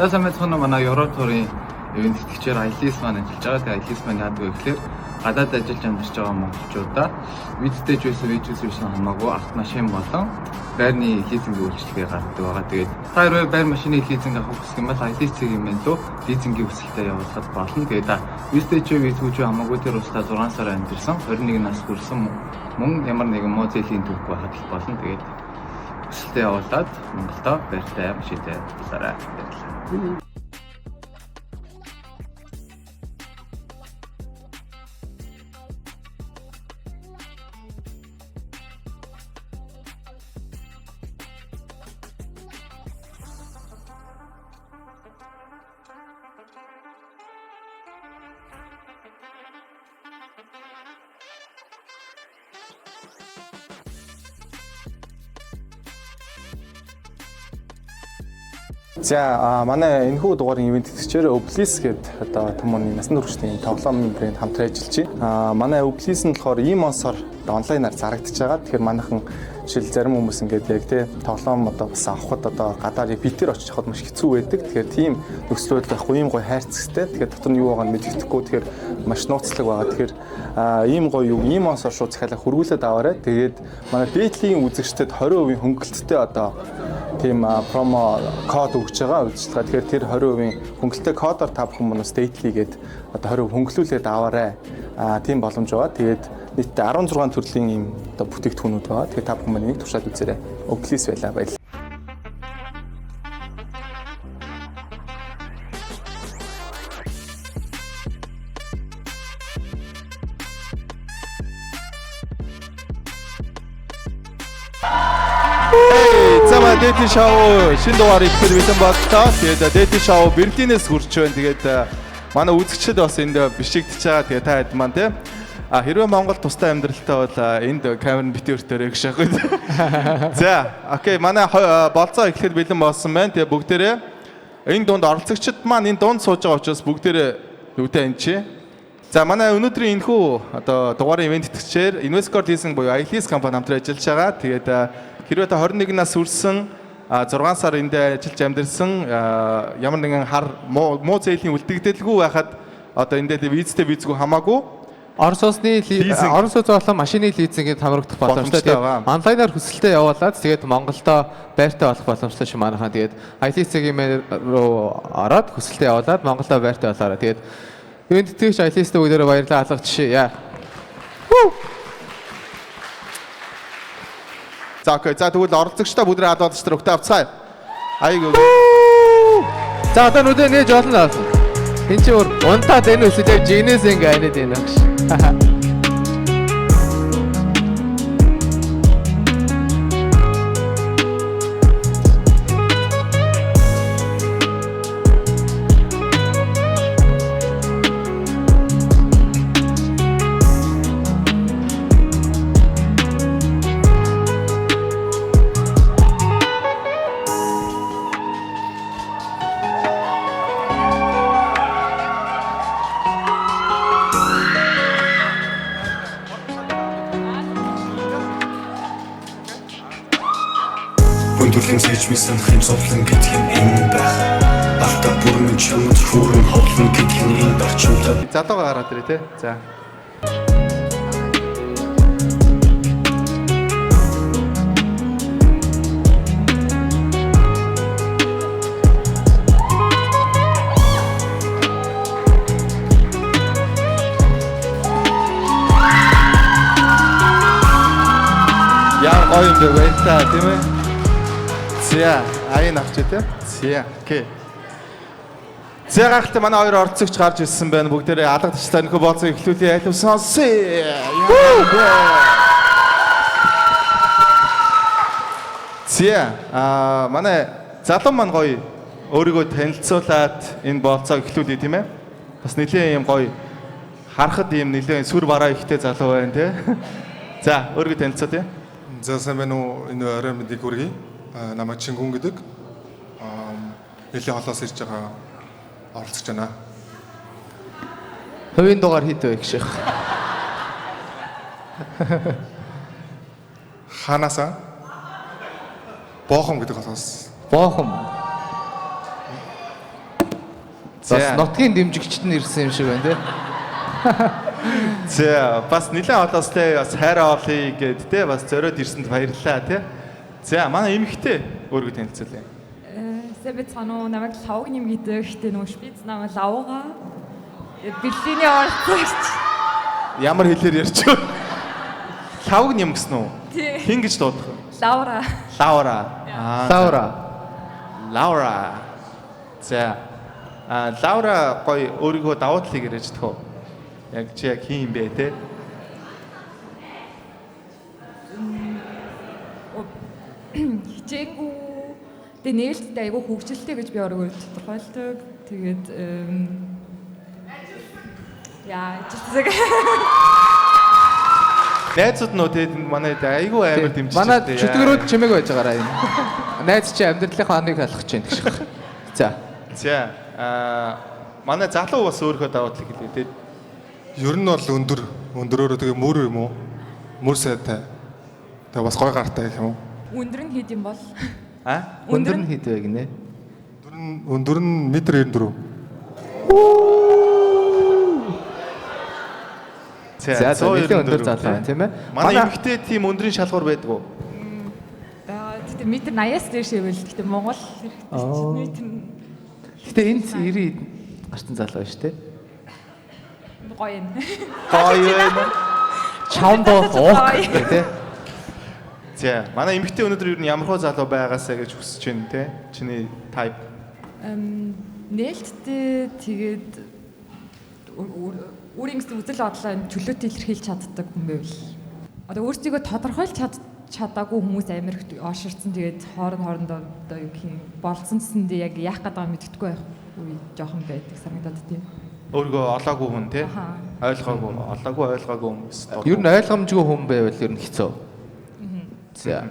За, сайн байцгаана уу, манай Euro Tour-ын ивээн тэтгэгчээр iLease маань ажиллаж байгаа. Тэгээ iLease маань яадаг вэ гэхээр гадаад ажиллаж амьдарч байгаа монголчуудаа визтэй ч байсан, визгүй байсан хамаагүй автомашин болон байрны лизинг үйлчилгээ гаргадаг байгаа. Тэгээд та хэрвээ байр машины лизинг авах хүсэх юм бол iLease юм лүү лизингийн хүсэлтээ явуулахад болно. Тэгээд визтэй ч визгүй ч хамаагүй тэр улсдаа 6 сар амьдарсан, 21 нас хүрсэн, мөн ямар нэгэн муу зээлийн түүх байхад л болно. Тэгээд хүсэлтээ явуулаад Монголдо байртай, машинтай болоорой. Баярлалаа. За, манай энэхүү дугаарын ивээн тэтгэгчээр Oblis гэдэг одоо том оны насан туршдын тоглоомын брэнд хамтран ажиллаж байна. Манай Oblis нь болохоор ийм онсоор одоо онлайнаар зарагдаж байгаа. Тэгэхээр манайхан жишээл зарим хүмүүс ингээд яг тий тоглоом одоо бас авахд одоо гадаар яг битэр очиж авахд маш хэцүү байдаг. Тэгэхээр тийм нөхцөл байдал байхгүй, ийм гоё хайрцагтай. Тэгэхээр дотор нь юу байгаа нь мэдэгдэхгүй. Тэгэхээр маш нууцлаг байгаа. Тэгэхээр ийм гоё юу ийм онсоор шууд захиалга хөргүүлээд аваарай. Тэгээд манай дээдлийн үзэгчдэд 20% хөнгөлөлттэй одоо тийм промо код өгч байгаа үйлчилгээ. Тэгэхээр тэр 20% хөнгөлөлттэй кодоор та бүхэн манаас дээдли гээд одоо 20% хөнгөлүүлээд аваарай. Тийм боломж байгаа. Тэгээд нийтдээ 16 төрлийн ийм одоо бүтээгдэхүүнүүд байгаа. Тэгэхээр та бүхэн маань энийг туршаад үзээрэй. Oblis байла, баярлалаа. За, манай Дэти шоу шинэ дугаар ирэхэд бэлэн боллоо. Тэгээд Дэти шоу Берлинээс хүрч байна. Тэгээд манай үзэгчид бас энд бишигдэж байгаа. Тэгээд та хэд маань те. А хэрвээ Монгол тустай амьдралтай бол энд камер нь битгий өртөөрэй гэж аахгүй. За, окей, манай болцоо эхлэхэд бэлэн болсон байна. Тэгээд бүгдээрээ энэ дунд оролцогчид маань энэ дунд сууж байгаа учраас бүгдээрээ нүдэ анчи. За, манай өнөөдрийн энэхүү одоо дугаарын ивээн тэтгэгчээр Investcorp Leasing буюу iLease компани хамтран ажиллаж байгаа. Тэгээд хэрвээ та 21 нас хүрсэн, 6 сар энд ажиллаж амьдарсан, ямар нэгэн хар муу зээлийн үлдэгдэлгүй байхад одоо эндээ визтэй визгүй хамаагүй Орос улсны Лизинг. Орос улс болон машины лизингийг хамрагдах боломжтой. Боломжтой Тэгээд байгаа. онлайнаар хүсэлтээ явуулаад тэгээд Монголдо байртай болох боломжтой шүү манайхан. Тэгээд iLease-ийн руу ороод хүсэлтээ явуулаад Монголдо байртай болоорой. Тэгээд ивээн тэтгэгч iLease-тэй бүгдээрээ баярлалаа, алга жишээ. Яа. За, окей. За, тэгвэл оролцогчдоо бүгдээ албадч нар өгтөө авцгаая. Аяг өгөө. За, одоо нүдэ нээж болно. Энд чи өөр унтаад энэ үсэл яг жигнэс ингээ анид энэ багш. Хүн төрлийн сэж мисэн хэм зовлон гэдэг нь энэ байх. Алтаа бүрэн чамд хүүрэн ховлон гэдэг нь энэ орчимтай. Залууга гараад ирээ те. За. Яа, гоё юм бэ, баярлалаа, тийм ээ. За, аян авчи те. За, окей. За, гайхалтай манай хоёр оролцогч гарч ирсэн байна. Бүгдээрээ алга ташлаа нөхөө бооцоо эхлүүлээ. Алив сонсъё. За, манай залуу маань гоё өөрийгөө танилцуулаад энэ болцоог эхлүүлье, тийм ээ. Бас нэлээд юм гоё харахад юм нэлээд сүр бараа ихтэй залуу байна тий. За, өөрийгөө танилцаа тий. За, сайн байна уу? Энэ орой мэндийг хүргэе. Намайг Чингүн гэдэг. Нэлийн холоос ирж байгаа оролцож байна. Хувийн дугаар хэд вэ гэх. Ханаасаа Боохом гэдэг хотоос. Боохом. Бас нутгийн дэмжигчд нь ирсэн юм шиг байна тий. За бас нэлээд олоос те бас хайраа олъё гэд те бас зориод ирсэнд баярлалаа те. За манай эмэгтэй өөрийгөө танилцуулъя. Сайн байцгаана уу? Намайг Лавг нэм гэдэг. Гэтэ нөгөө шпиц намайг Лавга. Берлиний оролцогч. Ямар хэлээр ярьж вэ? Лавг нэм гэсэн үү? Тий. Хин гэж дуудах вэ? Лаура. Лаура. Аа. Лаура. Лаура. За. А Лаура гоё өөрийгөө давуу талыг яриач тах уу? Яг чи яг хин юм бэ те? Хичээнгүй. Тэгээ нээлттэй айгүй хөгжилтэй гэж би өөрийгөө тодорхойлдог. Тэгээд яа, жицэг. Найзууд нөө те манай айгүй амар дэмжиж. Манай чөтгөрүүд чимээг байж байгаарай энэ. Найз чи амьдралынхаа оныг алах чинь гэж. За. За аа манай залуу бас өөрийнхөө давуу талыг хэлээ те. Ер нь бол өндөр, өндөрөөрөө тэгээ мөр юм уу? Мөр сайтай. Тэгээ бас гой гартай гэх юм уу? Өндөр нь хэд юм бол? А? Өндөр нь хэд вэ гинэ? Өндөр нь метр 94. За за нэлээд өндөр залуу байна тийм ээ. Манай эмэгтэй тийм өндрийн шалгуур байдаг уу? Аа тэгтээ метр 80-аас дээш ивэл тэгтээ Монгол хэрэгтэй чинь метр Гэтэ энд 90 гарсан залуу байна шүү дээ. гоё юм. Гоё юм. Чамбо уух тий. За манай эмэгтэй өнөөдөр ер нь ямар хөө залуу байгаасаа гэж хүсэж байна те? Чиний type. Нээлттэй тэгээд өөрийн гэсэн үзэл бодлоо чөлөөтэй илэрхийлж чаддаг хүн байвал. Одоо өөрсдийгөө тодорхойлж чадаагүй хүмүүс амар их ооширцсан тэгээд хоорондоо одоо юу гэх юм болцсон гэсэндээ яг яах гээд байгааг мэдэхгүй байх үе жоохон байдаг санагдаад тийм. Өөрийгөө олоогүй хүн те? Ойлгоогүй, олоогүй ойлгоогүй хүмүүс. Ер нь ойлгомжгүй хүн байвал ер нь хэцүү. За.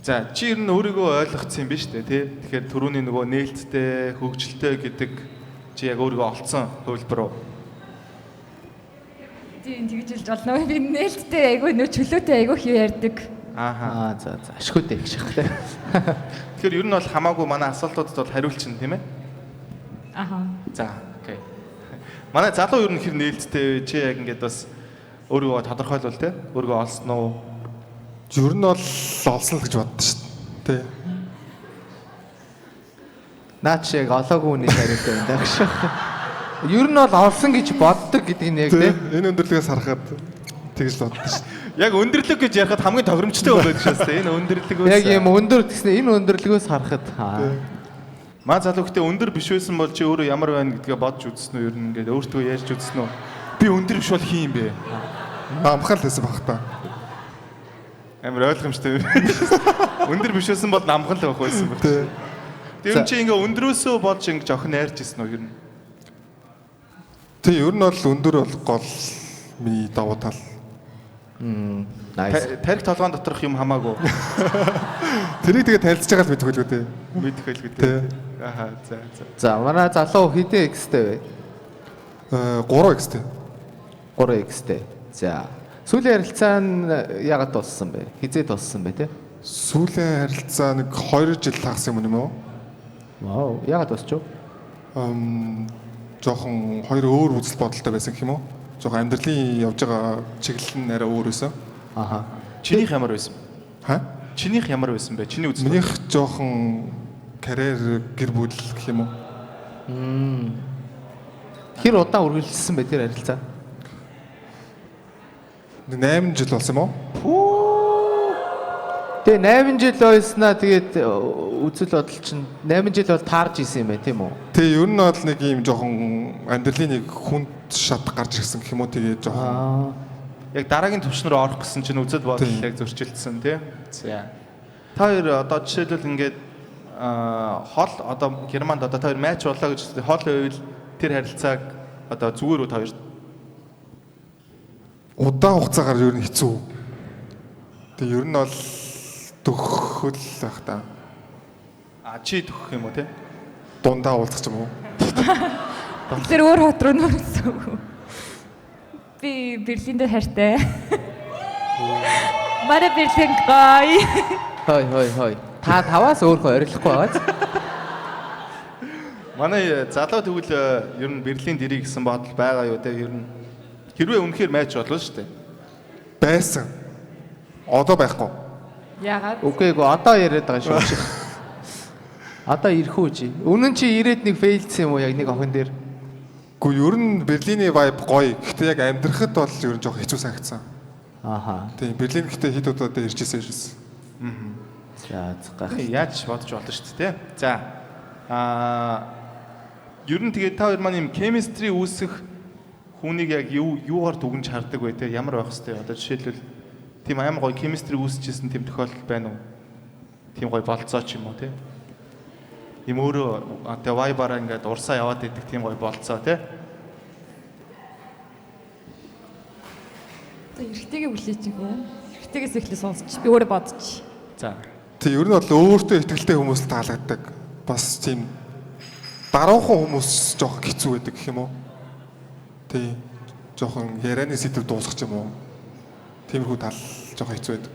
За чи ер нь өөрийгөө ойлгоцсон юм биш үү те? Тэгэхээр түрүүний нөгөө нээлттэй, хөгжилтэй гэдэг чи яг өөрийгөө олцсон хувилбар уу? Тийм тэгж хэлж болно. Би нээлттэй айгүй нөө чөлөөтэй айгүй их ярьдаг. Ааха. Аа за за ашгүйтэй гэж шах те. Тэгэхээр ер нь бол хамаагүй манай асуултуудад бол хариулчихна тийм ээ? Аха. За окей. Манай залуу ер нь хэр нээлттэй вэ? Чи яг ингээд бас өөрийгөө тодорхойлвол те? Өөрийгөө олсон уу? Ер нь бол олсон л гэж боддоо шүү дээ. Тэ. Наа чи яг олоогүй хүний хариулт байна даа гэж. Ер нь бол олсон гэж боддог гэдэг нь яг Тэ. тий. Энэ өндөрлөгөөс харахад тэгж л боддоо шүү дээ. Яг өндөрлөг гэж ярихад хамгийн тохиромжтой хүн байдаг шээс те. Энэ өндөрлөг Яг юм өндөр гэснээр энэ өндөрлөгөөс харахад аа. Маа залуу гэхдээ өндөр биш байсан бол чи өөрөө ямар байна гэдгээ бодж үзсэн үү ер нь ингээд өөртөө ярьж үзсэн үү? Би өндөр биш бол хин юм бэ? Намхан л байсан баг та. Амар ойлгомжтой юм. Өндөр биш байсан бол намхан л байх байсан баг. Тэ. Тэр чи ингээ өндрөөсөө болж ингээ охин найрч ирсэн үү ер нь? Тэ ер нь бол өндөр бол гол миний давуу тал. Nice. Тарих толгоон доторх юм хамаагүй. Тэрийг тэгээ танилцж байгаа л мэдэх байлгүй дээ. Мэдэх байлгүй Тэ. дээ. Аха за за. За манай залуу хэдэн X-тэй вэ? 3x-тэй. 3X-тэй. За. Сүүлийн харилцаа нь яагаад дууссан бэ? Хизээ дууссан бэ те? Сүүлийн харилцаа нэг 2 жил тагсан юм уу? Вау, яагаад дуусч вэ? Жохон хоёр өөр үзэл бодолтой байсан гэх юм уу? Жохон амьдралын явж байгаа чиглэл нь арай өөр байсан. Аха. Чинийх ямар байсан? Ха? Чинийх ямар байсан бэ? Чиний үзэл. Минийх жохон карьер гэр бүл гэх юм уу? Хэр удаан үргэлжилсэн бэ тэр харилцаа? Нэг 8 жил болсон юм уу? Тэгээ 8 жил байснаа тэгээд үзэл бодол чинь 8 жил бол таарж исэн юм байна тийм үү? Тэгээ ер нь бол нэг юм жохон амьдралын нэг хүнд шат гарч ирсэн гэх юм уу? Тэгээ жохон Аа. Яг дараагийн төвшин рүү орох гэсэн чинь үзэл бодол Тийм. яг зөрчилдсөн тий. За. Та хоёр одоо жишээлбэл ингээд хол одоо Германд одоо та хоёр матч боллоо гэж хол байвал тэр харилцааг одоо зүгээр үү та хоёр удаан хугацаагаар ер нь хэцүү. Тэгээ ер нь бол төхөл байх та. А чи төхөх юм уу тий? Дундаа уулзах юм уу? Тэгэхээр өөр хот руу нөрсөн үү? Би Берлинд хайртай. Манай Берлин гоё. Хой хой хой. Та таваас өөрөө орилохгүй байгааз. Манай залуу тэгвэл ер нь Берлинд ирэх гэсэн бодол байгаа юу те ер нь хэрвээ үнэхээр матч болно шүү дээ. Байсан. Одоо байхгүй. Яагаад? Үгүй эгүй одоо яриад байгаа шүү. Одоо ирэх үү чи? Үнэн чи ирээд нэг фейлдсэн юм уу яг нэг охин дээр? Гэхдээ ер нь Берлиний vibe гоё. Гэхдээ яг амьдрахад бол ер нь жоох хэцүү санагдсан. Аха. Тийм, Берлин гэхдээ хэд удаа ирж ирсэн шээс. За гах. Яаж бодож болно шүү дээ те. За ер нь тэгээд та хоёр маань юм chemistry үүсэх хүнийг яг юугаар дүгнж хардаг вэ те? Ямар байх хэвтэй? Одоо жишээлбэл тийм амар гоё chemistry үүсчихсэн тийм тохиолдол байна уу? Тийм гоё болцоо ч юм уу те? Им өөрөө тэ vibe-аараа ингээд урсаа яваад идэг тийм гоё болцоо те? За эргэтэйгээ хүлээч юм уу? Эргэтэйгээс эхлээ сонсч би өөрөө бодчих. За. Тийм, ер нь бол өөртөө ихтэй хүмүүс таалагддаг. Бас тийм даруухан хүмүүс жоох хэцүү байдаг гэх юм уу? Тийм. Жохон ярианы сэдв дуусгах юм уу? Тиймэрхүү тал жоох хэцүү байдаг.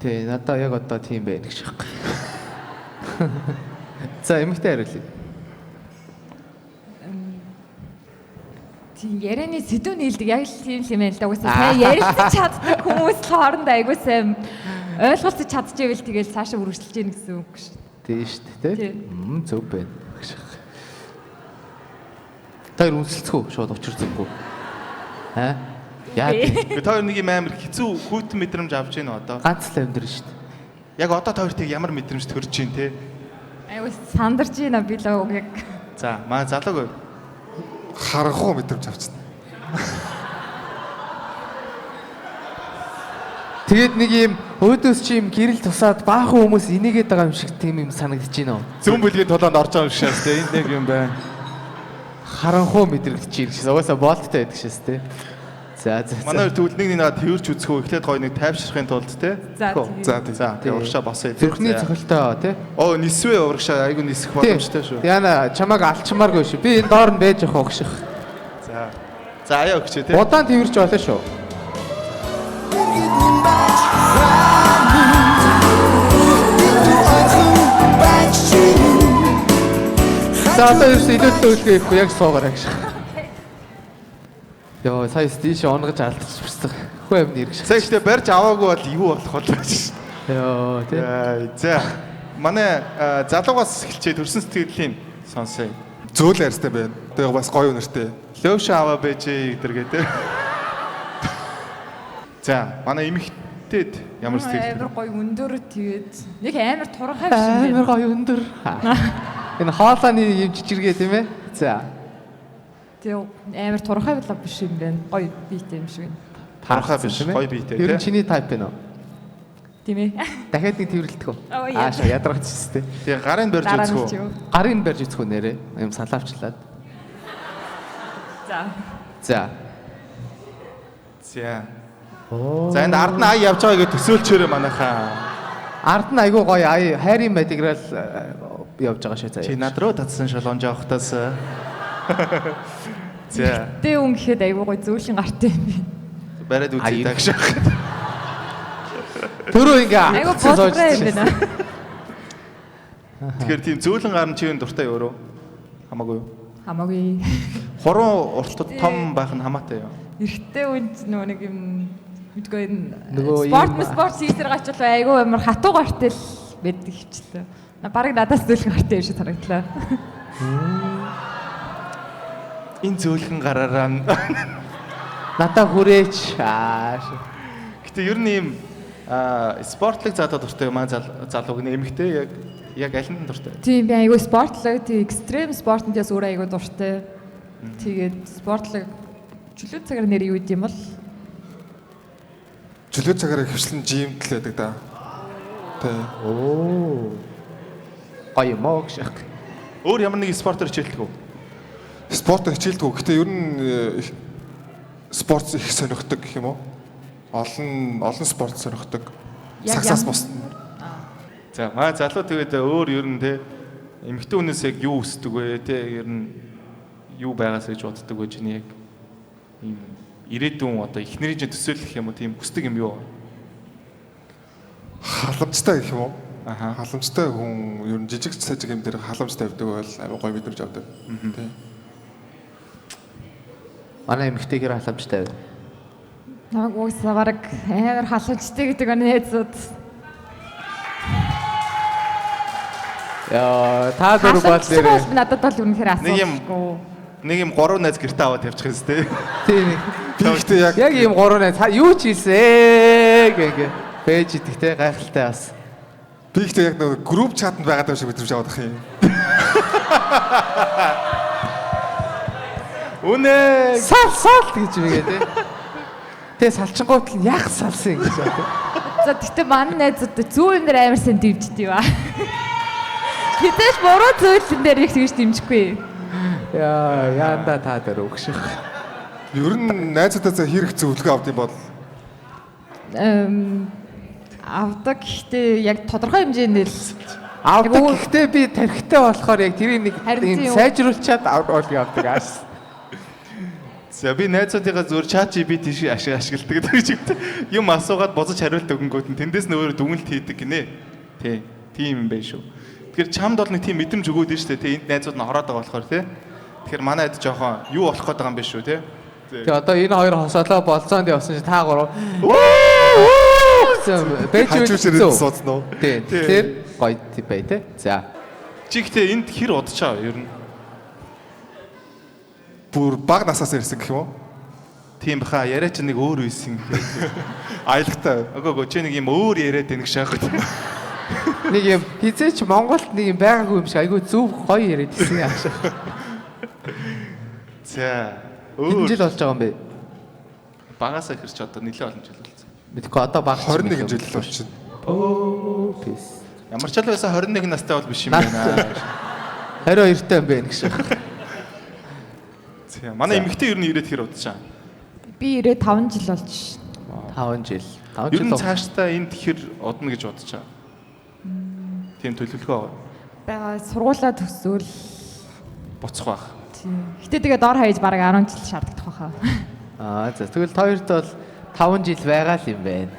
Тий, надаа яг одоо тийм байх гэж байна. За, эмэгтэй хариулъя. Тийм, ярианы сэдв нийлдэг яг л тийм л юм байна л да. Угаасаа сайн ярилцаж чаддаг хүмүүс л хоорондоо айгуу сайн ойлголцож чадчихвэл тэгэл цаашаа үргэлжилж гин гэсэн үг шүү. Тийм шүү дээ, тий? Зөв байна. Та хоёр үнсэлцэх үү? Шууд учир зүггүй. Аа? Яа Би та хоёр нэг юм амар хэцүү хүйтэн мэдрэмж авч байна одоо. Ганц л амьдрын шүү дээ. Яг одоо та хоёртыг ямар мэдрэмж төрж чинь те? Айгуу сандарч байна би л яг. За, маа залууг харанхуу мэдрэмж авчихна. Тэгээд нэг юм өөдөөс чи юм гэрэл тусаад баахан хүмүүс энийгээд байгаа юм шиг тийм юм санагдаж байна уу? Зүүн бүлгийн тулаанд орж байгаа юм шиг шээс те. Энд нэг юм байна. Харанхуу мэдрэгдэж ирэх шээс. Угаасаа болттой байдаг шээс те. За за. Манай хоёр тэгвэл нэг нэг тэрч үзэх үү? Эхлээд гоё нэг тайвшрахын тулд те. За за. Тэгээ урагшаа босъё. Зүрхний цохилтоо те. Оо нисвэ урагшаа айгу нисэх боломжтой шүү. Яна чамайг алчмааргүй шүү. Би энэ доор нь байж явах огших. За. За аяа өгчээ те. Удаан тэрч болно шүү. За одоо ерөөсөө илүү төлөвлөгөө хийхгүй яг суугаарай гэж. Йоо, сая тийш онгож алдчихсан. Хүү амин ирэх. Сая ихтэй барьж аваагүй бол юу болох вэ гэж. Йоо, тий. За. Манай залуугаас эхэлчээ төрсөн сэтгэлийн сонсъё. Зөөл арьстай байна. Тэгээ бас гоё үнэртэй. Лөөшөө аваа бэжээ гэдэргээ тий. За, манай эмэгтэйд ямар сэтгэл? Амар гоё өндөр тэгээд нэг амар туранхай биш юм байна. Амар гоё өндөр. Энэ хоолойны юм жижиргээ тийм ээ. За. Тэгээ амар туранхай биш юм байна. Гоё биетэй юм шиг байна. Туранхай биш, гоё биетэй тийм. Ер нь чиний тайп байна уу? Тийм ээ. Дахиад нэг тэрвэрлдэх үү? Аа шаа ядаргач тест. Тэгээ гарын барьж үзэх үү? Гарын барьж үзэх үү нэрээ? Юм салаавчлаад. За. За. За. За энд ард нь ая явж байгаа гэж төсөөлчөөрэй манайхаа. Ард нь айгүй гоё ая хайрын материал явж байгаа шүү заяа. Чи над руу татсан шолонж явахтаас. За. Тэ үн гэхэд айгүй гоё зөөлөн гартай юм би. Бариад үзье даа гэж. Төрөө ингээ айгүй бодлого юм байна. Тэгэхээр тийм зөөлөн гар нь чи юу дуртай юу өөрөө? Хамаагүй юу? Хамаагүй. Хуруу урт том байх нь хамаатай юу? Эрэгтэй үн нөгөө нэг юм мэдгүй энэ спорт хийсээр гачвал айгүй амар хатуу гартай л байдаг хвчлээ. Бараг надаас зөөлхөн гартай юм шиг санагдлаа. Энэ зөөлхөн гараараа надаа хүрээч. Аа. Гэтэ ер нь ийм спортлог залуу дуртай юм аа залууг нь эмэгтэй яг аль нь дуртай? Тийм би айгүй спортлог, тийм экстрем спортод яс өөрөө айгүй дуртай. Тэгээд спортлог чөлөө цагаар нэр юу гэдэм бол? Чөлөө цагаар хөвчлэн жимд л байдаг да. Тийм. Оо. Гоё юм уу гэж. Өөр ямар нэг спортоор хичээлдэг үү? Спортоор хичээлдэг үү. Гэтэ ер нь спорт их сонирхдаг гэх юм уу? Олон спорт сонирхдаг. Сагсаас бус. За, маа залуу тэгээд өөр ер нь те эмэгтэй хүнээс яг юу өсдөг вэ те ер нь юу байгаасаа гэж боддог вэ чиний яг ийм ирээдүйн одоо эхнэрийн чинь төсөөлөх юм уу тийм хүсдэг юм юу? Халамжтай гэх юм уу? Аха. Халамжтай хүн ер нь жижиг сажиг юм дээр халамж тавьдаг бол амар гоё мэдрэмж авдаг. Тий. Манай эмэгтэй хэр халамжтай вэ? Намайг угсаа бараг амар халамжтай гэдэг байна найзууд. Яа, та дөрөв бол Халамжтай нэрээ. бол надад бол үнэхээр Нэг юм- асуудалгүй. Нэг юм гурван найз гэртээ аваад явчих юм тий. Тийм. Би ихтэй яг Яг ийм гурван найз юу ч хийсэ гэнгээ. Пэж идэх те гайхалтай бас. би ихтэй яг нэг групп чатанд байгаад юм шиг мэдрэмж аваад ах юм. Үнэ. Сал сал гэж нэгэ те. Тэгээ салчингууд л яг салсан гэж байна. За тэгтээ манай найзууд зүү юм дээр амар сайн дэмждэг юм аа. Хизээш буруу зүйлэн дээр их тэгж дэмжихгүй. Яа, яанда та дээр өгших. Ер нь найзуудаас хэрэг зөвлөгөө авд юм бол Авдаг гэхдээ яг тодорхой хэмжээнд л Авдаг Яг гэхдээ би тархитай болохоор яг тэрийг нэг Харин ийм тийм үү. сайжруулчаад авдаг явдаг ааш. За би найзуудыгаа зүгээр chat GPT шиг ашигладаг гэдэг чигт. Юм асуугаад босож хариулт өгөнгүүт нь тэндээс нь өөрөө дүгнэлт хийдэг гинэ. Тий. Тийм юм байна шүү. Тэгэхээр чамд бол нэг тийм мэдрэмж өгөөд нь шүү дээ. Тий. Энд найзууд нь хороод байгаа болохоор тий. Тэгэхээр манай хэд жоохон юу болох гээд байгаа юм бэ шүү тий. Тэгээ одоо энэ хоёр хосолоо болцоонд явсан чи та гурав гэсэн бэж хажуу ширэнд суудсан уу? Тий. Тэгэхээр гоё тий бай те. За. Чи гэхдээ энд хэр удачаа ер нь. Бүр баг насаас ирсэн гэх юм уу? Тийм баха яриа чи нэг өөр үйсэн. Аялагтай. Үгүй үгүй чи нэг юм өөр яриад байна гэж аахгүй. Нэг юм хизээч Монголд нэг юм байгаагүй юм шиг айгүй зөв гоё яриад ирсэн юм шиг. За. Хэдэн Өөр жил болж байгаа юм бэ? багасаа хэрч одоо нэлээд олон жил болсон. Мэдгүй одоо баг 21 жил болчихно. Оо пис. Ямар ч л байсан 21 настай бол биш юм байна. 22 таа юм бэ гэж. За манай эмэгтэй ер нь ирээд хэр удачаа. би ирээ 5 жил болж 5 жил. 5 Ер жил. нь цаашдаа энд хэр удна гэж бодож байгаа. Тийм төлөвлөгөө байгаа сургуулаа төсөөл буцах байх. тийм. Гэтэ тэгээ дор хаяж бараг 10 жил шаардлагатай байхаа. Аа за тэгвэл та хоёрт бол 5 жил байгаа л юм байна.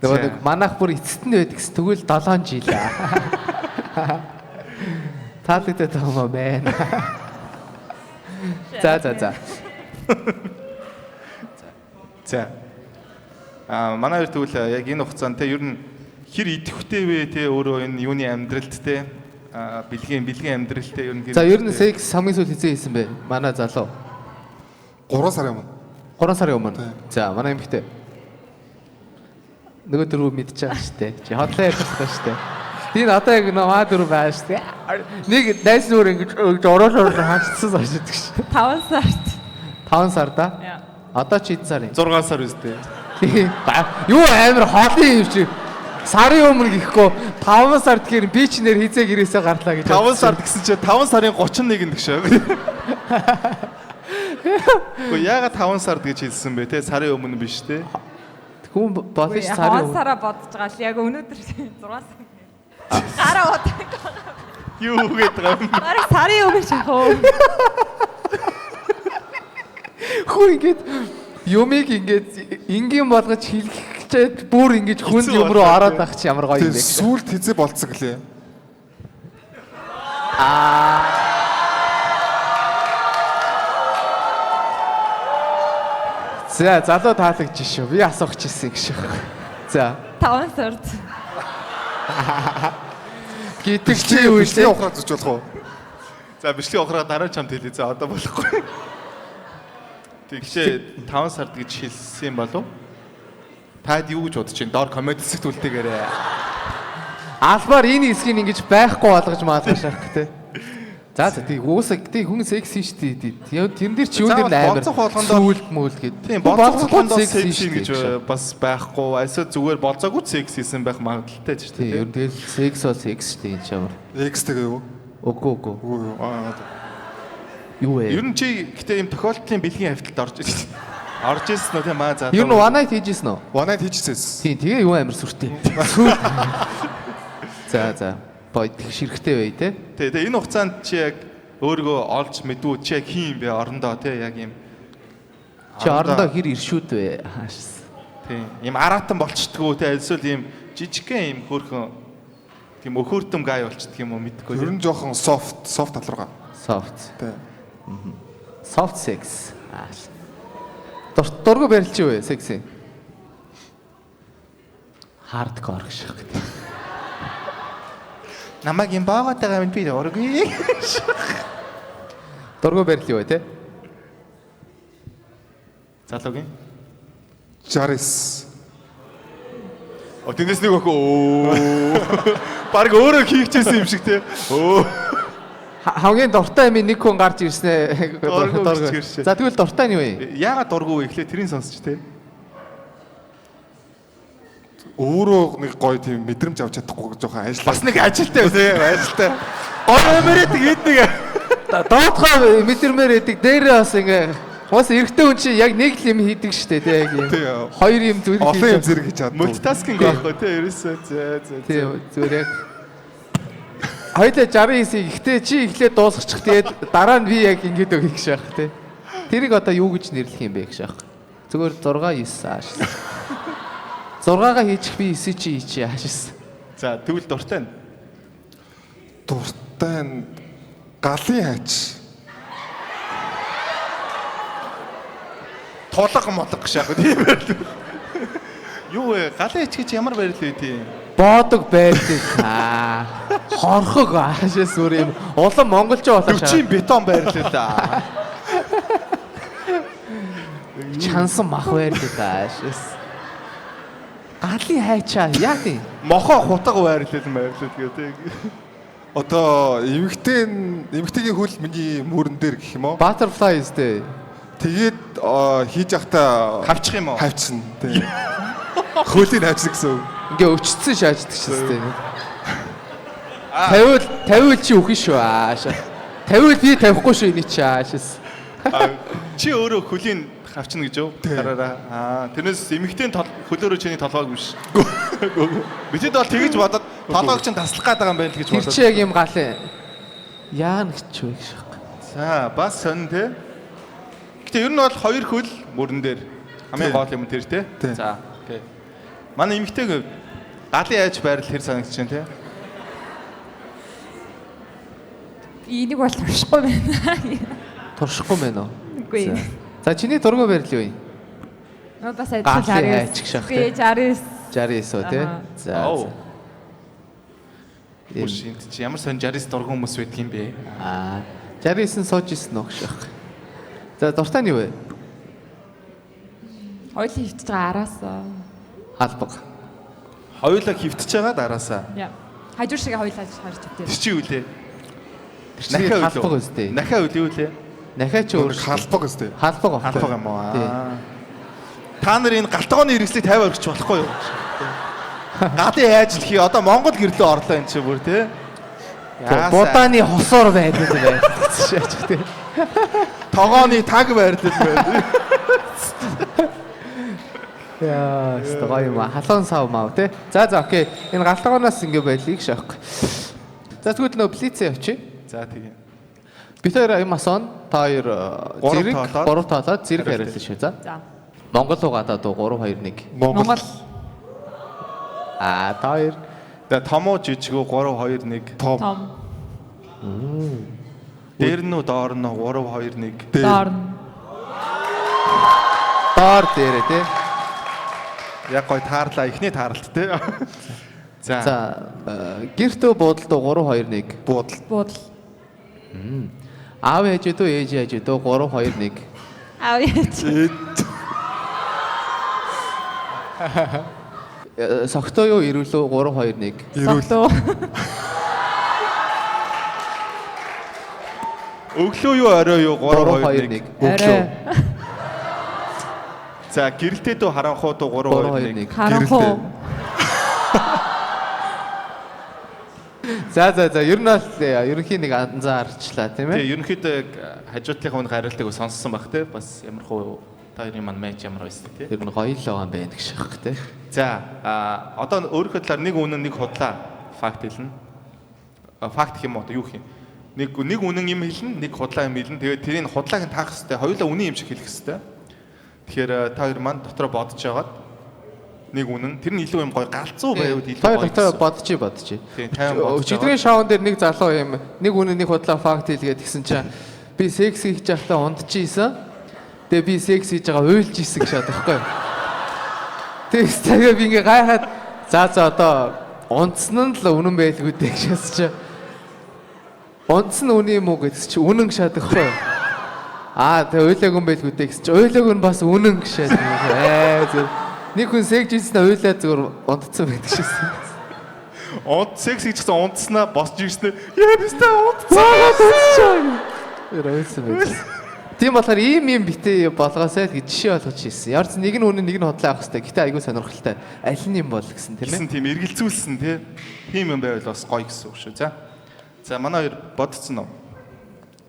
Нөгөө нэг манайх бүр эцэст нь байдаг гэсэн тэгвэл 7 жил аа. Таалагдаад байгаа юм байна. За за за. За. Аа манай хоёр тэгвэл яг энэ хугацаанд те ер нь хэр идэвхтэй вэ те өөрөө энэ юуны амьдралд те аа бэлгийн амьдрал те ер нь хэр За ер нь секс хамгийн сүүл хизээ хийсэн бэ? Манай залуу. 3 сарын өмнө. 3 сарын өмнө. За манай эмэгтэй. Нөгөө дөрөв мэдчихэж байгаа шүү дээ. Чи хотлоо ярьж байгаа шүү дээ. Тийм одоо яг нөө дөрөв байгаа шүү дээ. Нэг найз нүүр ингэж оруулаад хаашсан сошиддаг шүү. 5 сард. 5 сарда. Яа. Одоо чи хэдэн сар юм? 6 сар үстэй. Тийм. Юу амар холын юм чи. Сарын өмнө гэхгүй 5 сард гэхээр би ч нэр хизээ гэрээсээ гарлаа гэж. 5 сард гэсэн чинь 5 сарын 31-нд гэж. Гэхдээ яагаад 5 сард гэж хэлсэн бэ те сарын өмнө биш те. Хүн болно ш сарын 5 өмнө. сараа бодож байгаа л яг өнөөдөр 6 сар. Гараа удаг. Юу гэдэг байгаа юм? Бараг сарын өмнө шах уу. Хүн ингээд юмыг ингээд энгийн болгож хэлчихээд бүр ингэж хүнд Хэцүү юм руу болоо, ороод тий. ах чи ямар гоё юм Тэгээ бэ. сүүлд хизээ болцсон гэлээ. За залуу таалагдж шүү. Би асуух чийсэн гэж. За 5 сард. гэдэг чи юу Бичлэгийн вэ? ухраа зүж болох уу? За бичлэг ухраа дараа чамд хэлье. За одоо болохгүй. Тэгшээ 5 сард гэж хэлсэн юм болов? Таад юу гэж бодож чинь доор коммент хэсэгт үлдээгээрэй. Албаар энэ хэсгийг ингэж байхгүй болгож маалгах шахах тий. За за тий уусаа тий хүн секси шүү дээ. Тий тэрэн дээр чи юун дээр Заавал амар болцох болгондоо- сүүлд мүлд гээд. Тийм болцох болгондоо секси секси шүү гэж дээ. бас байхгүй. Эсвэл зүгээр болцоогүй ч секс хийсэн байх магадлалтай ч Тий тийм. ер нь тэгэл секс бол секс шүү дээ энэ ч ямар. X тэгээ юу? Үгүй үгүй. Үгүй юу? Аа. Юу вэ? Ер нь чи гэтээ ийм тохиолдлын бэлгийн хавталд орж ирсэн. Орж ирсэн үү тийм маа за. Ер нь one night хийжсэн үү? One night хийжсэн. Тийм тэгээ юу амар сүртэй. За за. Бой тэгш хэрэгтэй бай те. Тий, тэгээ энэ хугацаанд чи яг өөрийгөө олж мэдвүү чи яг хин юм бэ орондоо тий яг ийм Чи орондоо хэр иршүүд вэ? Хаашс. тий ийм аратан болчдгоо тий эсвэл ийм жижигхэн юм хөөрхөн тийм өхөртөм гай болчдөг юм уу мэдгүй. Ер нь жоохон soft тал руугаа. Soft. Тий. Soft sex. Дургу барилч юу вэ? Секси. Hardcore гэж байна. Намайг юм боогоод байгаа юм би дургүй. Дургу барил юу вэ те? Залуугийн 69. О тэндээс нэг охин өө. Бараг өөрөө хийхчээсэн юм шиг те. Өө. Хамгийн дуртай юм нэг хүн гарч ирсэн ээ. Дургу. За тэгвэл дуртай нь юу вэ? Яагаад дургу вэ? Эхлээд тэрийг сонсч те. Өөрөө нэг гоё тийм мэдрэмж авч чадахгүй жоохон ажиллаа. Бас нэг ажилтай тий, ажилтай. Гоё юмэрээ тэгээд нэг доотхоо мэдэрмээр байдаг. Дээрээ бас ингээ бас эрэгтэй хүн чинь яг нэг л юм хийдэг штэ тий яг юм. Хоёр юм зүрх хийж олон юм зэрэг хийж чаддаг. Мультитаскинг байхгүй тий ерөөсөө зөө зөө. Тий зүгээр яг хоёлаа 69-ийг ихтэй чи эхлээд дуусгачих тэгээд дараа нь би яг ингэж өгөх гэж байх тий. Тэрийг одоо юу гэж нэрлэх юм бэ гэж байх. Зүгээр 6 9 ааш. 6-гаа хийчих би 9 чи хийчих аашс. За тэгвэл дуртай нь. Дуртай нь галын хайч. Тулга молго гэж яах вэ тийм байрлал. Юу вэ? Галын хайч гэж ямар байрлал вэ тийм? Боодог байдаг. Аа. Хорхог аашаас өөр юм. Улам монголчуу болоо. Төвчийн бетон байрлал аа. Чансан мах байрлал аашаас. Галын хайчаа яа тийм? Мохоо хутга байрлал гэдэг. Одоо эмэгтэйгийн хөл миний мөрөн дээр гэх юм уу? Butterfly үстэй. Тэгээд хийж явахдаа хавчих юм уу? Хавчна тий. Хөлийг хавчна гэсэн үг. Ингээ өчтсөн шааждаг шээ тий. 50 чи үхэн шүү аашаа. 50 би тавихгүй шүү эний чи аашаас. Чи өөрөө хөлийн хавчна гэж юу? Хараараа. Аа, тэрнээс эмэгтэйн хөлөөрөө чиний толгойг биш. Битэд бол тэгэж бодоод толгойг чинь таслах гээд байгаа юм байна л гэж бодоод. Тэр чи яг юм галын. Яа нэг ч вэ гэж байна. За, бас сонь те. Гэтэ ер нь бол хоёр хөл мөрөн дээр хамгийн гол юм тэр те. За, окей. Манай эмэгтэйг галын айж байрлал хэр санагдаж байна те? Энийг бол туршихгүй байна. Туршихгүй байна уу? Үгүй. За чиний дургу байрлал юу юм? Бас адилхан 69. Би 69. 69 үү те? За. Үш энд чи ямар сонь 69 дургу хүмүүс байдаг юм бэ? Аа. 69 нь сууж исэн үү гэж байна. За дуртай нь юу вэ? Хоёулаа хөвтөж байгаа араасаа. Халбаг. Хоёулаа хөвтөж байгаа дараасаа. Яа. Хажуу шиг хоёулаа харж хөвтөө. Тэр чи юу лээ? Тэр чи халбаг үстэй. Нахаа үл юу лээ? Нахаа чи өөр халбаг үстэй. Халбаг. Халбаг юм уу? Та нар энэ галтгооны хэрэгслийг 50 орчих болохгүй юу? Галын айжл хий. Одоо Монгол гэрлөө орлоо энэ чи бүр тий. Будааны хосоор байдаг байх. Шаач тий. Тогооны таг байрлал байна. Яа, өстө гоё юм аа. Халуун сав мав тий. За за окей. Энэ галтгооноос ингэ байлыг шахах. За тэгвэл нөө блиц явчих. За тэгээ. Бид хоёр юм асон, та хоёр зэрэг 3 тоолоод зэрэг хариулсан шүү. За. За. Монгол уу гадаад уу 3 2 1. Монгол. Аа, та хоёр. За том уу жижиг үү 3 2 1. Том. Том. Дээр нь үү доор нь үү 3 2 1. Доор нь. Доор дээрээ тий. Яг гой таарлаа эхний таарлт тий. За. За гэртөө буудалд 3 2 1. Буудал. Буудал. Аав ээж үү ээж ээж үү 3 2 1. Аав ээж. Согтоо юу ирүүлөө 3 2 1. Согтоо. Өглөө юу орой юу 3 2 1. Өглөө. За гэрэлтэй дүү харанхуу дүү 3 2 1. Харанхуу. За за за ер нь бол ерөнхийн нэг анзаарчлаа тийм ээ. Тийм ерөнхийдөө хажуутлынхаа үн хариултыг сонссон баг тий. Бас ямар хуу та хоёрын маань матч ямар байсан тий. Ер нь гоё л байгаа юм байна гэж аах тий. За одоо өөрийнхөө талаар нэг үнэн нэг худлаа факт хэлнэ. Факт гэх юм уу одоо юу гэх юм? Нэг үнэн юм хэлнэ, нэг худлаа юм хэлнэ. Тэгээд тэрийг худлааг нь таах хэвээр, хоёулаа үнэн юм шиг хэлэх хэвээр. Тэгэхээр та хоёр маань дотроо бодож байгаад Нэг үнэн. Тэр нь илүү юм гоё галзуу байвал илүү гоё. Хоёр бодчих. Тийм, 50 бодож. Өчигдрийн шоун дээр нэг залуу юм нэг үнэн нэг худлаа факт хэлгээд гисэн чинь би секс хийж байхдаа унтчихсэн. Тэгээ би секс хийж байгаа уйлж исэн гэж шат байхгүй. Тэгс тэгээ би ингээ гайхаад за одоо унтсан нь л үнэн байлгүй дээ гэж шатсан чинь унтсан үнэн юм уу гэдгс чи үнэн гэж шат байхгүй. Аа тэгээ уйлаагүй юм байлгүй дээ гэсэн чи уйлаагүй нь бас үнэн гэж шат. Зөв. Нэг хүн секс хийснэ уйлаа зүгээр унтцсан байдаг шээсэн. Унт секс хийчихсэн унтснаа босч ирснэ. Яа би ста унтсан. Уйлсан байж. Тийм болохоор ийм юм битээ болгоосай л гэж жишээ болгож хийсэн. Ямар ч нэг нь үнэн нэг нь худлаа авах хэрэгтэй. Гэтэ айгүй сонирхолтой. Аль нь юм бол гэсэн тийм ээ. Гэсэн тийм эргэлзүүлсэн тий. Тийм юм байвал бас гоё гэсэн үг шүү. За. За манай хоёр бодцсон уу?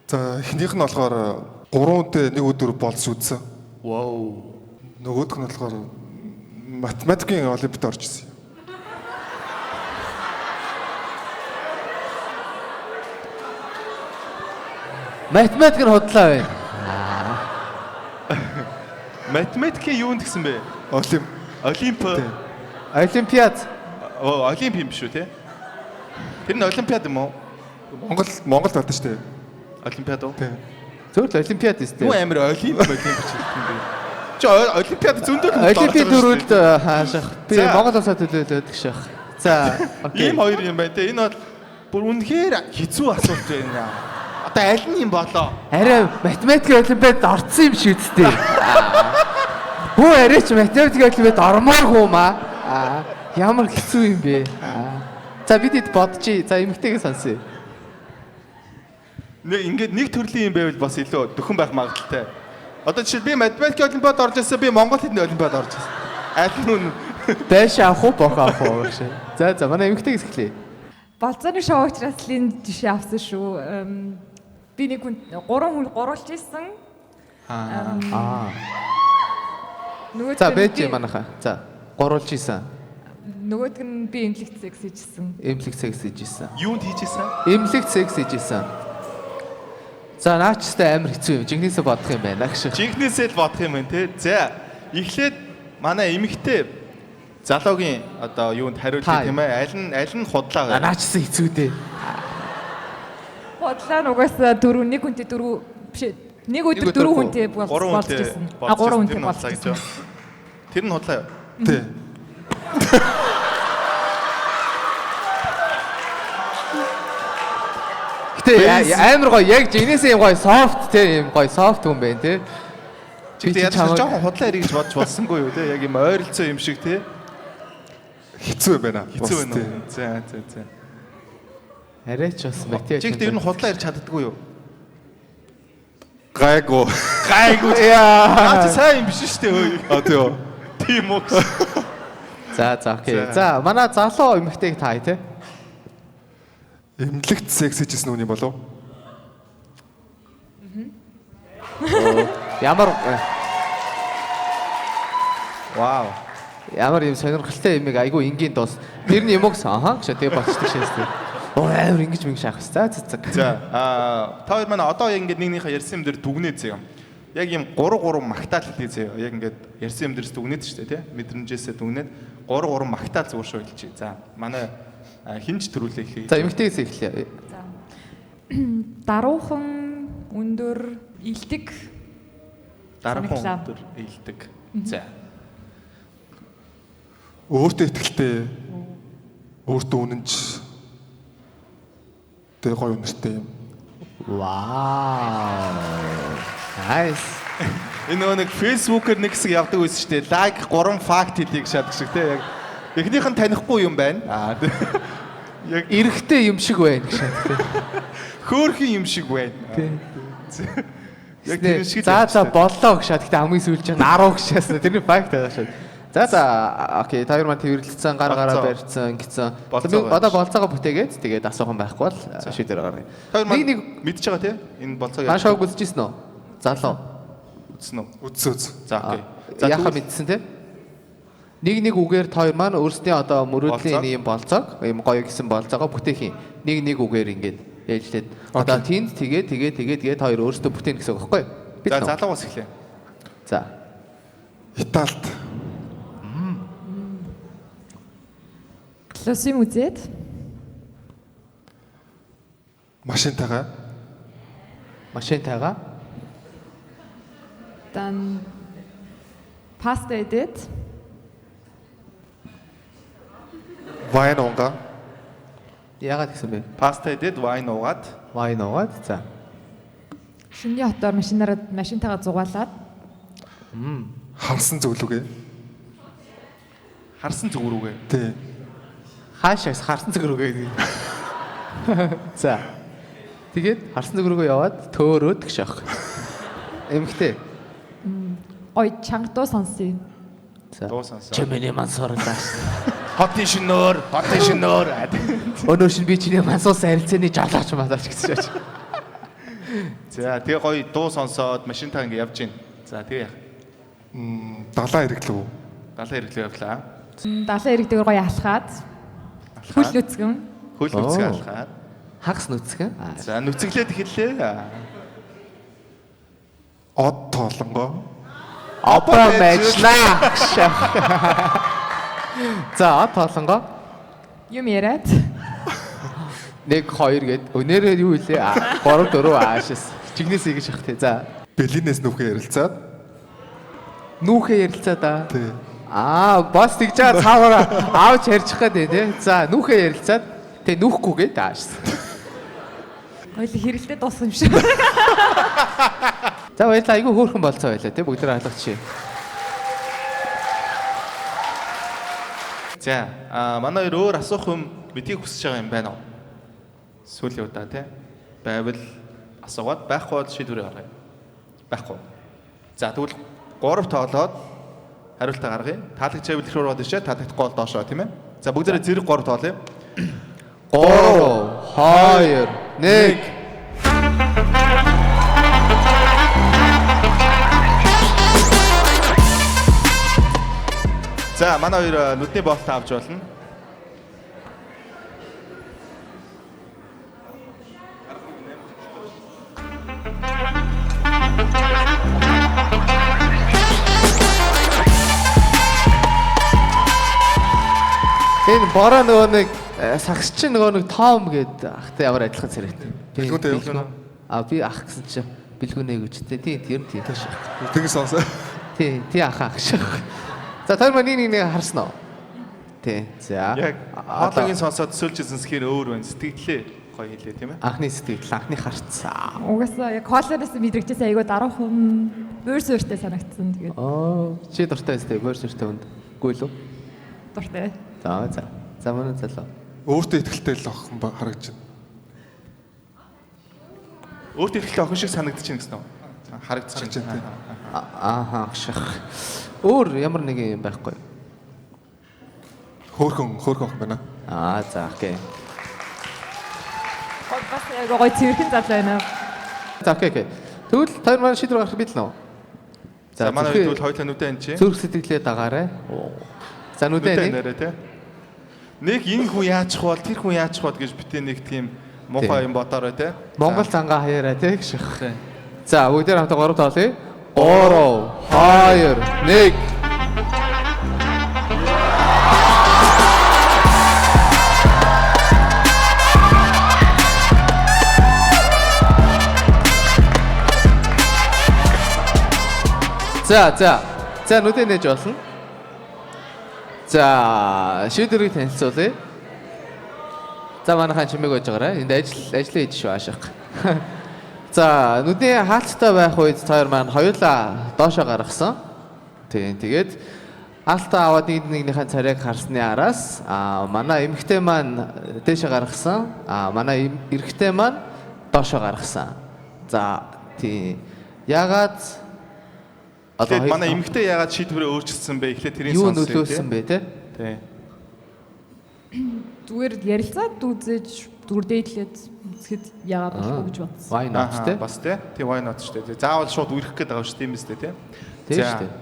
За эхнийх нь болохоор 3 хүнтэй нэг өдөр болс үзсэн. Вау. Нөгөөх нь болохоор математикийн олимпиад орж ирсэн. Математик нь худлаа байна. Математикийн юунд гэсэн бэ? Олимп. Олимпиад. Олимп юм биш үү те? Тэр нь олимпиад юм уу? Монголд байдаг шүү дээ. Олимпиад уу? Тийм. Зөвхөн л олимпиад өстэй. Юу амар олимп олимп ч юм бэ? Чи олимпиад зөндөл хүмүүс Олимпиад дөрөвд хаашах. Би Монгол улсаа төлөөлөөд гших. За, окей. Ийм хоёр юм байна те. Энэ бол бүр үнэхээр хэцүү асуулт байна. Одоо аль нь юм болоо? Арай математикийн олимпиад орцсон юм шиг үсттэй. Хүү арай ч математикийн олимпиад ормоор юм аа. Ямар хэцүү юм бэ? За бид хэд бодчих. За эмэгтэйгээ сонсъё. Нэг ингээд нэг төрлийн юм байвал бас илүү дөхөн байх магадлалтай. Одоо жишээ би математикийн олимпиад орж ирсэн, би монгол хэлний олимпиад орж ирсэн. Аль нь үнэн? Дайш авах уу, бох авах уу гэж. За манай эмэгтэйгээс эхлэе. Болцооны шоу учраас л энэ жишээ авсан шүү. Би нэг хүн 3 хүн гурвалж исэн. Нөгөөд За бэж манайхаа. За гурвалж исэн. Нөгөөдг нь би эмнэлэгт секс хийжсэн. Эмнэлэгт секс хийжсэн. Юунд хийжсэн? Эмнэлэгт секс хийжсэн. За наачтай амар хэцүү юм. Жинхнээсээ бодох юм байна гэж. Жинхнээсээ л бодох юм байна те. За эхлээд манай эмэгтэй залуугийн одоо юунд хариулъя тийм ээ. Аль нь худлаа вэ? Наачсан хэцүү дээ. Худлаа нь угаасаа дөрөв нэг хүнтэй дөрөв биш нэг өдөр дөрөв хүнтэй болчихсон. А гурван хүнтэй болчихсон. Тэр нь худлаа юу? Тий. Гэтэ амар гоё яг жинээсээ юм гоё софт те юм гоё софт хүн байна те. Чи яаж жоохон худлаа ярих гэж бодож болсонгүй юу те? Яг юм ойролцоо юм шиг те. Хэцүү байна. Хэцүү байна уу? За за за. Арай ч бас математик. Чи гэхдээ ер нь худлаа ярьж чаддаггүй юу? Гайгүй. Гайгүй. Яа. Аа чи сайн юм биш шүү дээ хөөе. А тий үү. Тийм үү. За за окей. За манай залуу эмэгтэйг таа те. Эмнэлэгт секс хийжсэн үний болов? Ямар Вау. Ямар юм сонирхолтой юмыг айгүй энгийн дуус. Тэр нь юм уу гэсэн. Аха гэж тэгээ болчихдог шээс. Оо амар ингэж мөнгө шаах. За за за. За та хоёр манай одоо яг ингэж нэг нэгнийхээ ярьсан юм дээр дүгнээ зэ юм. Яг юм 3 3 магтаал хэлье зэ. Яг ингэж ярьсан юм дээрс дүгнээд шүү дээ тий. Мэдрэмжээсээ дүгнээд 3 3 магтаал зүгээр шүү хэлчихье. За манай хинч төрүүлээ эхлэе. За эмэгтэйгээс эхлэе. За. Даруухан өндөр илдэг. Даруухан өндөр илдэг. За. Өөртөө ихтэй, өөртөө үнэнч, тэгээ гоё үнэртэй юм. Вау. Nice. Энэ нөгөө нэг Facebook-ээр нэг хэсэг явдаг байсан шүү дээ. Лайк 3 факт хэлье гэж шатдаг шиг те яг. Эхнийх нь танихгүй юм байна. Аа. Яг эрэгтэй юм шиг байна гэж шатдаг. Хөөхөн юм шиг байна. Тийм. Яг тэр шиг. За за боллоо гэж шат. Гэтэ хамгийн сүүлд чинь 10 гэж шатсан. Тэрний факт байгаа шат. За за окей, та хоёр маань тэрвэрлэлцэн, гар гараа барьцсан гэсэн. Одоо болцоогоо бүтээгээд тэгээд асуухан байхгүй бол шийдвэр гаргая. Нэг нэг мэдж байгаа тий? Энэ болцоог яа. Шоуг үзчихсэн үү? Залуу. Үзсэн үү? Үзсэн үз. За окей. За яхаа мэдсэн тий? Нэг нэг үгээр та хоёр маань өөрсдийн одоо мөрөөдлийн ийм болцоог, ийм гоё гэсэн болцоогоо бүтээх юм. Нэг нэг үгээр ингээд ээлжлээд одоо тэнд тэгээ тэгээ тэгээ тэгээ та хоёр өөрсдөө бүтээн гэсэн үг байхгүй юу? За залуугаас эхлэе. За. Италид. Солонгос юм үзээд Машинтайгаа Машинтайгаа дан паста идээд вайн уунгаа яагаад гэсэн бэ? Паста идээд вайн уугаад Вайн уугаад за. шөнийн хотоор машинаараа машинтайгаа зугаалаад харсан зөвлөгөө. харсан зүг рүүгээ. Тий. Хаашаа харсан зүг рүүгээ гэдэг. За. Тэгээд харсан зүг рүүгээ яваад төөрөөд гэж аах. Эмхтэй. гоё чанга дуу сонсъё. За. Дуу сонсоо. Чи миний мансуурлаа. Хотын шинөөр, хотын шинөөр. Өнөө шин би чиний мансуус харилцааны жолооч малаач гэсэн чинь. За тэгээ гоё дуу сонсоод машинтаа ингэ явж гин. За тэгээ яах. Далаа хэрэглэв. Далайн хэрэглээ явлаа. Далайн эрэг дээр гоё алхаад хөл нүцгэн Хөл нүцгэн алхаад. Хагас нүцгэн. За нүцгэлээд эхэллээ. Од тоолонгоо. Опа мэжлаа. За од тоолонгоо юм яриад 1 2 гэд өнөөрөө юу илээ? 3 4 аашис. Чигнээс ийгэж явах тий. За Бэлинээс нүхээ ярилцаад. нүүхээ ярилцаа да. Тий. Аа бас тэгж байгаа цаагаараа аавч ярьчих гээд тий. За нүүхээ ярилцаад тэг нүүхгүй гээд аашис. гоё л хэрэлдээ дууссан юм шиг. За баярлалаа. Айгүй хөөрхөн болцоо байлаа тий. Бүгд тэрэ алгачих. За манай хоёр өөр асуух юм мэдгийг хүсэж байгаа юм байна уу? Сүүлийн удаа тий. Байвал асуугаад байхгүй бол шийдвэрээ гаргая. Байхгүй. За тэгвэл 3 тоолоод хариултаа гаргая. Таалагдчихвэл их рүү ороод ирчээ, таалагдахгүй бол доошоо тийм ээ. За бүгдээрээ зэрэг 3 тоолъё. 3 2 1 За манай хоёр нүдний боолтоо авч болно. Энэ бороо нөгөө нэг сагс чинь нөгөө нэг Том гээд ахтай ямар адилхан царайтай. Бэлгүүнтэй юу? А би ах гэсэн чинь бэлгүүнээ гэж тий. Тий ер нь тий. Тэгээс сонсоо. Тий, тий ах ах шиг. За тэр маань нэг нэг харсан уу? Тий. За. Яг хоолойг сонсоод сүүлж үзэнсгээр өөр байна. Сэтгэлээ гоё хэлээ тийм ээ. Анхны сэтгэл, анхны харцаа. Угаасаа яг хоолоноос мэдрэгчээс айгүй даруухан буур суурьтай санагдсан. Тэгээд Аа, чи дуртай өстэй, буур суурьтай хүнд. Үгүй л үү? дуртай. За, за. За манай залуу. Өөртөө ихтэй л охин харагдаж байна. Өөртөө ихтэй охин шиг санагдчихэв гэсэн үү? Харагдчихэв. Харагдаж байна. Ааха, шах. Өөр ямар нэгэн юм байхгүй. Хөөхөн хөөхөн охин байна. Аа, за, окей. Бас айгүй гоё цэвэрхэн залуу байна. За, окей, окей. Тэгвэл тэр маань шийдвэр гаргах бид л нөө. За манай хоёр тэгвэл хоёулаа нүдэн ан чи. Зүрх сэтгэлээ дагаарай. За нүдэн Нүдэн нэрэ тий. Нэг энэ хүн яачих бол тэр хүн яачих бол гэж битээ нэг тийм муухай юм бодоорой тий. Монгол зангаа хаяарай тий гэх. За бүгдээр хамтаа 3 тоолъё. 3 2 1. За за. За нүдэ нээж болно. За шийдвэрийг танилцуулъя. За манайхан чимээг байж байгаарай. Энд ажил ажлаа хийж шүү аашаах. За нүдний хаалттай байх үед тоор маань хоёулаа доошоо гаргасан. Тийм тэгээд хаалтаа аваад нэг нэгнийхээ царайг харсны араас аа манай эмэгтэй маань дээшээ гаргасан. Аа манай эрэгтэй маань доошоо гаргасан. За тийм ягаад Тэгээд манай эмэгтэй ягаад шийдвэрээ өөрчилсөн бэ? Эхлээд тэрийг юу сонсъё нөлөөлсөн бэ те? Тий. Зүгээр ярилцаад үзэж зүгээр дээдлээд үзэхэд яагаад болохгүй гэж бодсон. Why not те? Бас тий. Тий why not шүү дээ. Заавал шууд үерхэх гээд байгаа шүү дээ юм биз дээ тий. Тийм шүү дээ.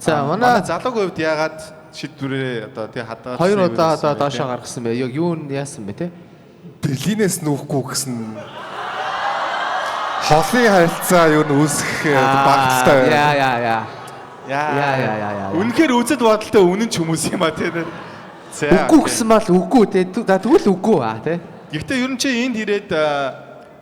За манай залуугийн хувьд ягаад шийдвэрээ одоо тий хадгалсан хоёр удаа одоо доошоо гаргасан бэ? Яг юу нь яасан бэ те? Берлинээс нүүхгүй гэсэн холын харилцаа юу н үүсэх багталтай байна. Яа яа яа. Яа Яа яа яа яа. Үнэхээр үзэл бодолтой үнэн ч хүмүүс юм а тий. За, Үгүй okay. гэсэн бол үгүй те. За тэгвэл үгүй аа те. Гэхдээ ер нь чи энд ирээд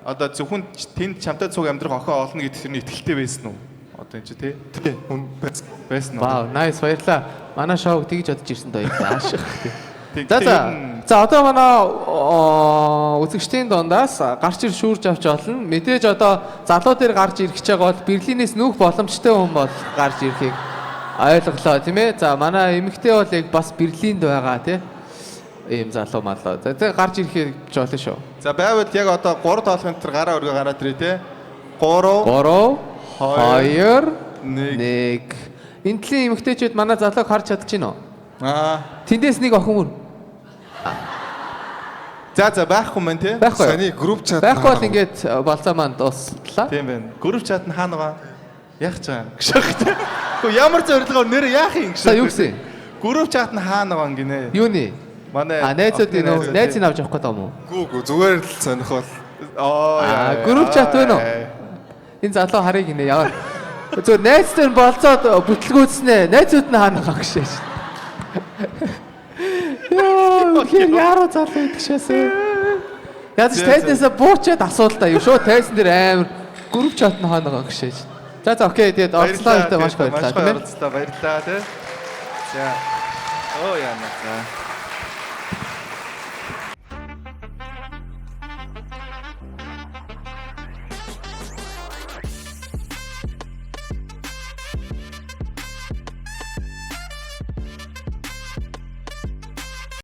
одоо зөвхөн тэнд чамтай цуг амьдрах охин олно гэдэг тэрний итгэлтэй байсан уу? Одоо энэ чи тий Тий. Үн байсан. байсан уу? Вау, nice баярлаа. Манай шоуг тэгж бодож ирсэн баярлаа. Ааших. Тэг- За тэг за. ер нь- За одоо манай үзэгчдийн дундаас гарч ир шүүрж авч олно. Мэдээж одоо залуу дээр гарч ирэх гэж байгаа бол Берлинээс нүүх боломжтой хүн бол гарч ирэхийг ойлголоо тийм ээ. За манай эмэгтэй бол яг бас Берлинд байгаа тий. Ийм залуу маллаа. За тэг гарч ирэхийг болно шүү. За байвал яг одоо 3 тоолохын дотор гараа өргөө гараад ирээ те. 3 3 2, 2 1. 1. Энэ төрлийн эмэгтэйчүүд манай залууг харж чадчихэв үү? Аа. Тэндээс нэг охин мөр. За за байхгүй мэн те. Байхгүй юу? Саний group chat Байхгүй бол ингээд болцоо маань дууслаа. Тийм байна. Group chat нь хаана байгаа? Яах ч байгаа гэж аах те. Гэхдээ ямар зорилгоор нэр яах юм гэж. За юу гэсэн? Group chat нь хаана байгаа гинэ. Юуны? Манай А найзуудын охины нөө найзыг авч явах гэдэг юм уу? Гүү гүү зүгээр л сонирхол. Оо Аа, яа. group chat байна уу? Энэ залуу харыг гинэ яваа. Зөв найз дээр нь болцоод бүтлгүүцнэ. Найзууд нь хаана байгаа гэж шээ. Яа, хэр яруу залуу идэх шээсэ. Яаж ч тайзнасаа буучаад асуултаа юу шүү. Тайзан дээр амар group chat нь хаана байгаа гэж шээ. За за окей тэгээд оролцлоо маш их баярлалаа Маш тийм их ээ. оролцлоо баярлалаа те. За. Оо яана. За.